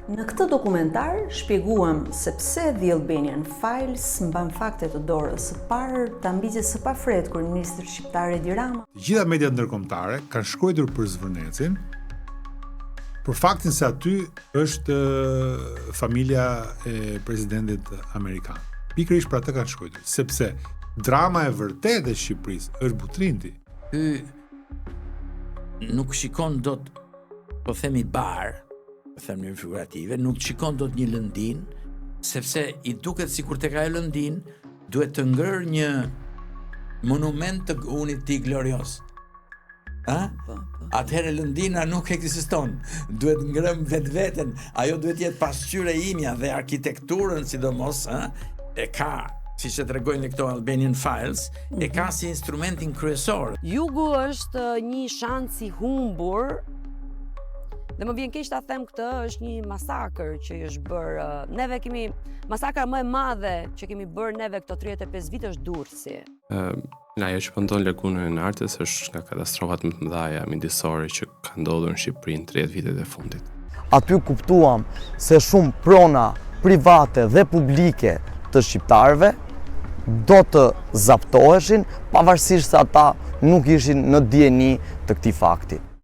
Në këtë dokumentar shpjeguam se pse The Albanian Files mban fakte të dorës së parë të ambicies së pafre të kryeministrit shqiptar Edi Rama. Të gjitha mediat ndërkombëtare kanë shkruajtur për Zvërnecin, për faktin se aty është familja e presidentit amerikan. Pikërisht për atë kanë shkruajtur, sepse drama e vërtetë e Shqipërisë është Butrinti. Ky nuk shikon dot po themi bar, po them në figurative, nuk shikon dot një lëndinë, sepse i duket sikur tek ajo lëndinë duhet të ngrërë një monument të unit të tij glorioz. A? Po, po. Atëherë lëndina nuk ekziston. Duhet ngrëmë vetveten. Ajo duhet të jetë pasqyrë e imja dhe arkitekturën sidomos, ë, e ka siç e tregojnë këto Albanian Files, e ka si instrumentin kryesor. Jugu është një shans i humbur dhe më vjen keq ta them këtë, është një masakër që i është bërë. Neve kemi masakra më e madhe që kemi bërë neve këto 35 vite është Durrësi. Ë, ajo që po ndodh në lagunën e Nartës është nga katastrofat më të mëdha mjedisore që ka ndodhur në Shqipëri në 30 vitet e fundit. Aty kuptuam se shumë prona private dhe publike të shqiptarëve do të zaptoheshin, pavarësisht se ata nuk ishin në dijeni të këtij fakti.